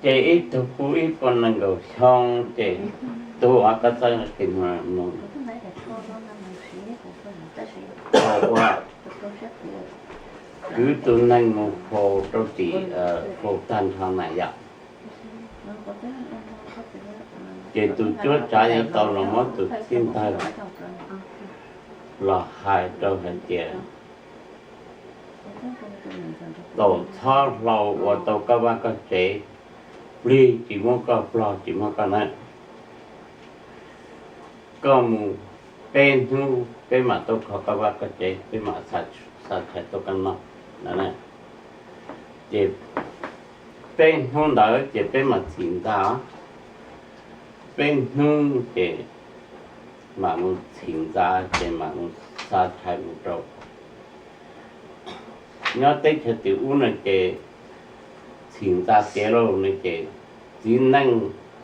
Ces ib tug kuj ib puas nees nkaum xyoo ces tus uas koj txawj qis mus ua kwv tus neeg mus faus rau tim faus tag nrho na yom. Ces tus cuab tsav yuav tau los muab tus txij ntawd los hais rau hais tias, tau txhob hlau ua tau koj vaj koj tsev, plig tsis muab koj plog tsis muab koj na. Koj mus peb hnub peb mam tuaj kho koj vaj koj tsev, peb mam xa tshais tuaj koj noj no. Ces peb hnub ntawd ces peb mam txhim ntxa, peb hnub ces mam mus txhim ntxa ces mam mus xa tshais mus rau. Nyob teb chaws tim ub no ces txhim ntxa tiav lauj no ces txiv neej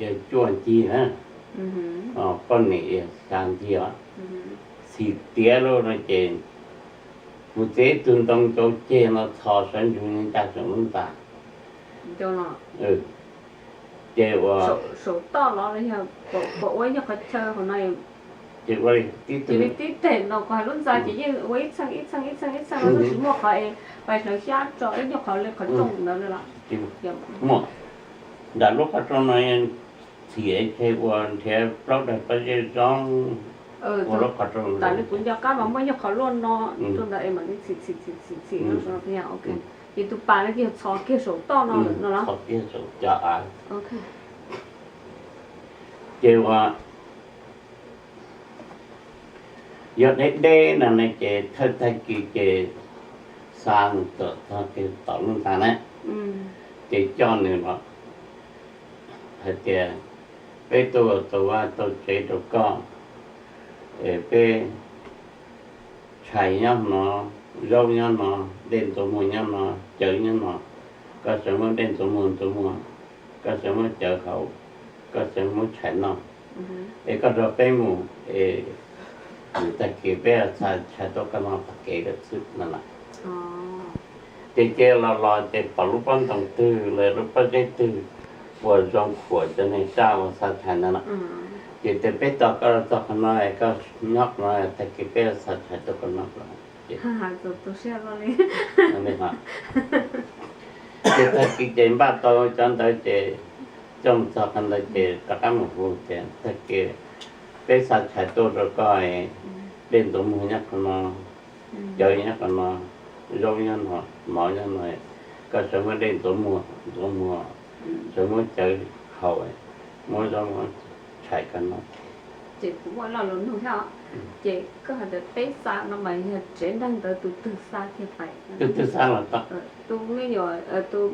yog cuaj ncig na, poj niam yog xya ncig os. Txhim tiav lauj no ces mus txiav ib tug ntoo cau ceg no txhos sawv ntsug ncaj saum lub ntxa. Ces ua ces ua li tib tug, tib teg no ko hais lub ntxa ces yeej ua ib txheej ib txheej ib txheej ib txheej no tsis muaj qhov es pais hlawv xyab tso ib nyuag qhov li qhov rooj ntawd li los? Muaj, nram lub qhov rooj no txhim es ua nrhiav plaub daim pob zeb zoo ua lub qhov rooj. Tam li kuv nco qab mas muaj nyuag qhov luaj no rau ntawd es mam li txhim txhim txhim txhim txhim no. Ces tus pas no ces yog txhos kiag saum toj no no los? Txhos kiag saum cov av. Ces ua yog deb deb no ne ces thawj tag kis ces xa nws txawm txog kiag tom lub ntxa na, ces coj nws los hais tias, peb tuaj ua tau vaj tau tsev rau koj, es peb tshais nyob no, zaub nyob no, dej ntxuav muag nyob no, cawv nyob no, koj sawv muab dej ntxuav muag ntxuav muag, koj sawv muab cawv haus, koj sawv muab tshais noj, es koj nrog peb mus es tag kis peb xa tshais tuaj koj noj tag kev lawm xwb no na. Ces ces los los ces pom lub pob ntoo twg los lub pob zeb twg uas zoo khuam cov niag tsaj uas xa tshais ntawd na, ces tias peb tos koj los txog qhov no es koj nyob qhov no tag kis peb xa tshais tuaj koj noj. Ces tag kis ces npaj tau cov ntawd ces coj mus txog qhov ntawd ces rov qab mus hu tias tag kis peb xa tshais tuaj rau koj, dej ntxuav muag nyob qhov no, cawv nyob qhov no, zaub nyob no, mov nyob no, koj sawv muab dej ntxuav muag ntxuav muag, sawv muab cawv haus, muab zaub muab tshais koj noj. Ces kuv muaj ib lo lus nug thiab, ces koj hais tias peb xa no mas yog tsev neeg ntawd tus twg xa kiag pais? Tus twg xa los tau. Tus me nyuam, tus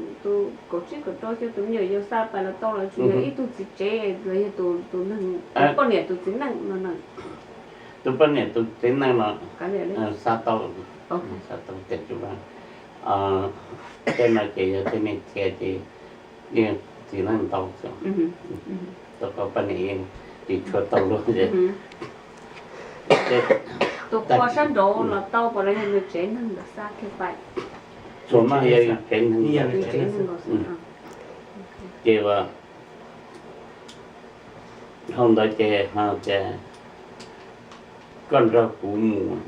kaum tsib kaum rau xyoo tus me nyuam yaus xa pais los tau los tsis yog ib tug txiv tsev los yog tus neeg, tus poj niam tus txiv neej no na? Tus poj niam tus txiv neej no xa tau, xa tau tias tsuas tej no ces yog tej neeg txia ces yeej txiv neej ntau xwb, tus poj niam yeej tsis tshua tau luag. Tus qhua sab nraud los tau puas los yog nws tsev neeg ntawd xa kiag pais? Txhua no yog tsev neeg. Ces dhau ntawd ces ho tias koj nrog kuv mus,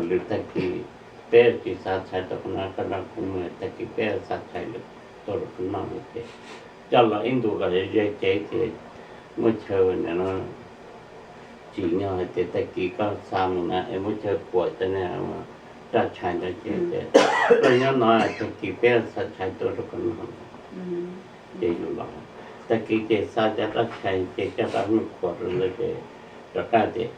lwm tag kis peb tsis xa tshais tuaj qhov no, koj nrog kuv mus tag kis peb xa tshais tuaj rau qhov no ces coj los ib ntus kom ze cev ces muab chaw no tsim nyog hais tias tag kis koj xa mus na es muab chaw quam cov niag raj tshais ntawd ces koj nyob no tag kis peb xa tshais tuaj rau koj no. Ces yus los tag kis ces xa cov raj tshais ces coj rau mus quam rau ntawd ces rov qab tias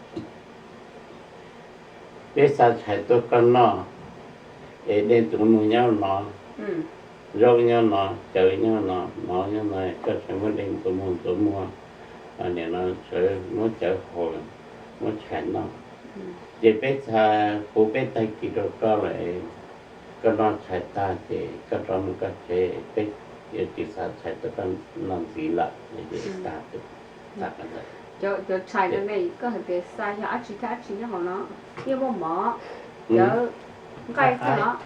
peb xa tshais tuaj koj noj, es dej ntxuav muag nyob no, zaub nyob no, cawv nyob no, mov nyob no, koj sawv muab dej ntxuav muag ntxuav muag, nim no sawv muab cawv haus, muab tshais noj. Ces peb xa puv peb tag kis rau koj lawm, koj noj tshais tag ces koj rov mus koj tsev, peb yuav tsis xa tshais tuaj koj noj ntxiv lawm. Cov tshais no ne koj hais tias xa yog dab tsi thiab dab tsi nyob hauv no? Yeej muaj mov, cawv,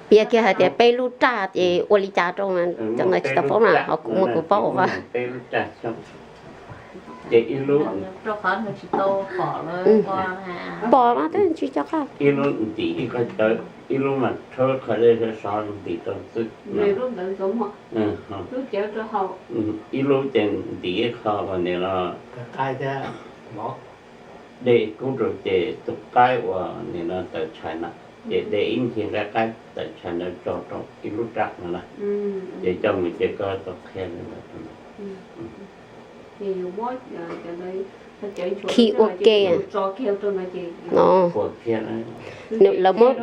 Piav kiag hais tias peb lub raj ces ua li cas rau, cov ntawd tsis tau paub na, ho kuv muaj kuv paub ua. Pom mas twb tsis co qab. Ib lub ntim ib qho cawv, ib lub mas rhaub qhov dej sov ntim rau xwb. Ib lub ces ntim ib qho uas nim no dej kub rau ces tus qaib uas nim no tawm tshais na, ces de ib ncig nqaij qaib tawm tshais ntawd tso rau ib lub raj no na, ces coj mus ces koj tau qhia li ntawd. Khi ua ke no, lawv muab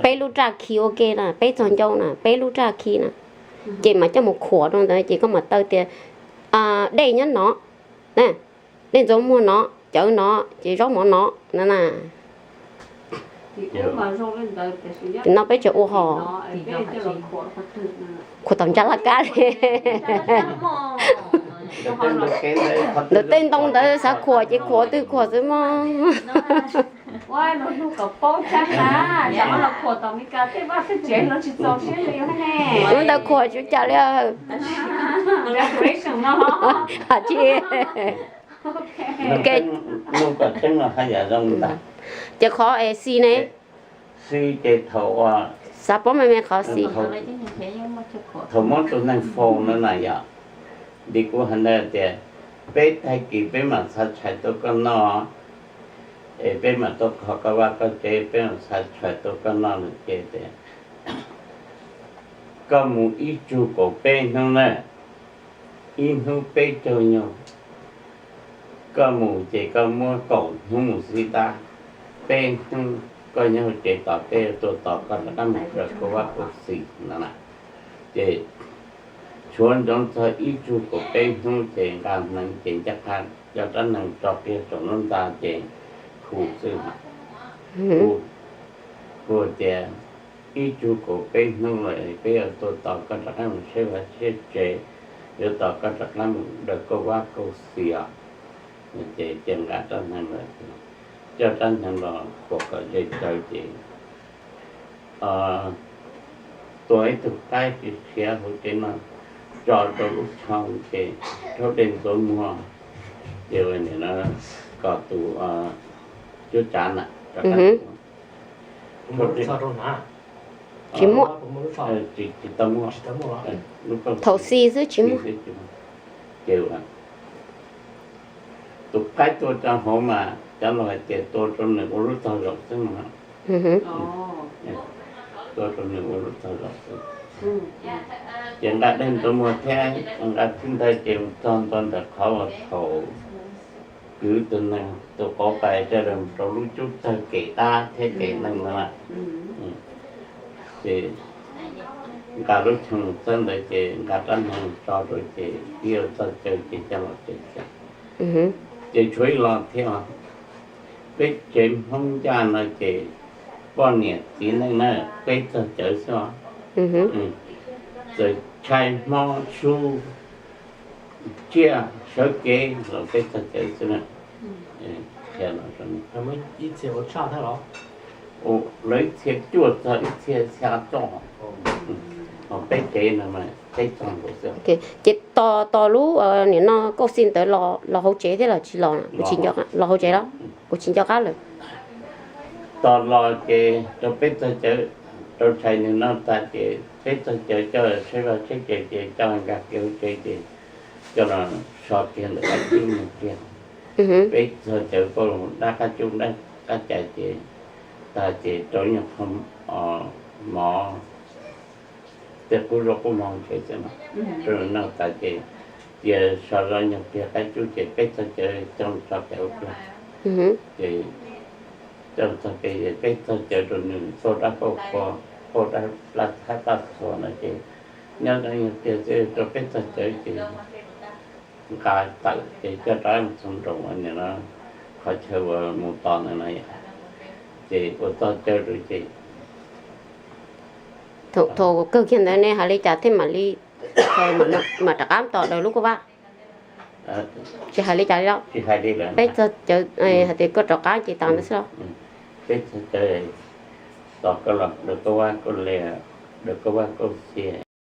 peb lub raj khi ua ke na, peb txog ncauj na, peb lub raj khi na, ces mas coj mus khuam rau ntawd ces koj mam taw tias dej nyob no, dej ntxuav muag no, cawv no, ces zaub mov no na. Ces no peb tseem ua hos, khuam tom ntsa laj kab li. Ntawm tej ntoo ntawd xav khuam ces khuam twg khuam xwb mog. Lub ntawd khuam tsis cas li. Tsis, ces qhov es xi ne, xav paub me me qhov xi. Thaum muab tus neeg faus no na yom, li kuv hais ntawd tias peb tag kis peb mam txhais tshais tuaj koj noj, es peb mam tuaj kho koj vaj koj tsev, peb mam txhais tshais tuaj koj noj no ces tias koj mus ib tsug kaum peb hnub na, ib hnub peb caug nyoog. Koj mus ces koj muab kaum hnub mus xwb tab, peb hnub koj nyob hauv tsev tos peb tuaj tos koj rov qab mus raws koj vaj koj tsev no na. Ces tshuav ntsoov txog ib tsug kaum peb hnub ces nqa hneev ces ncaj qha coj rab hneev tso kiag saum lub ntxa ces hu xwb. Hu tias ib tsug kaum peb hnub lawm peb yuav tuaj tos koj rov qab mus saib vaj saib tsev, yuav tos koj rov qab mus raws koj vaj koj tsev os. Ces cia nqa rab hneev los, coj rab hneev los khuam kom ze tsawv ces tua ib tug qaib khiav hauv tsev no tso rau lub tsho ces rhaub dej ntxuav muag, ces ua nim no kom tus cuab tsav na rov qab. Tsis muaj. Tsis tau muaj. Thaum xi xwb tsis muaj. Ces tus qaib tua rau hauv mas cov laus hais tias tua rau nws ua lub tog zaum xwb no. Tua rau nws ua lub tog zaum xwb. Ces nqa dej ntxuav muag thiab nqa tib ntawd ces mus txog ntua ntawm qhov uas thaum kwv tus neeg tus qauv qais raws mus rau lub cub txawg kev dab thiab kev neeg no na. Ces nqa lub cheej txawb ntawd ces nqa rab hneev tso rau ces ib txog caw ces coj los tsev xwb. Ces tshuav ib lo thiab os, peb tsev Hmoob ncaj no ces poj niam txiv neej na peb txog cawv xwb os. Txawm tshais hmo su tsiaj sawv kev los peb txog cawv xwb na. Lawv ib txhia cuaj txog ib txhia xya txoj, peb tsev no peb txog nkaus xwb. Ces tos tos lub nim no kauj xi ntawd los hauv tsev thiab los tsis los? Kuv tsis nco, los hauv tsev los kuv tsis nco qab lawm. Tos los ces rau peb txog cawv, rau tshais nim no tas ces peb txog cawv coj saib vaj saib tsev ces coj nkag kiag hauv tsev ces coj los so kiag ntawm qab cub mus kiag. Peb txog cawv pauj dab qab cub dab qab cais ces tas ces rau nyuag qho mov tej qub zaub qub mov tsev xwb no, rau nws noj tas ces cia so zoj nyuag kiag qab cub ces peb txog cawv coj so kiag ua pliag. Ces coj txog peb, peb txog cawv rau nws pauj dab pauj qhua, pauj dab laj thab laj txhua no ces nyob rau nyuag pliag xwb rau peb txog cawv ces nqa tawm ces coj rov mus txog nroos nim no qhov chaw uas mus tos ntawd no yom. Ces ua txog cawv rau ces thaum kawg kiag ntawd nej hais li cas thiaj mam li, mam rov qab tos daws lub kauj vaj? Tsis hais li cas li los? Peb txog cawv hais tias koj rov qab ces tas ntawd xwb los? Peb txog cawv tos koj los dawm koj vaj koj le, dawm koj vaj koj tsev.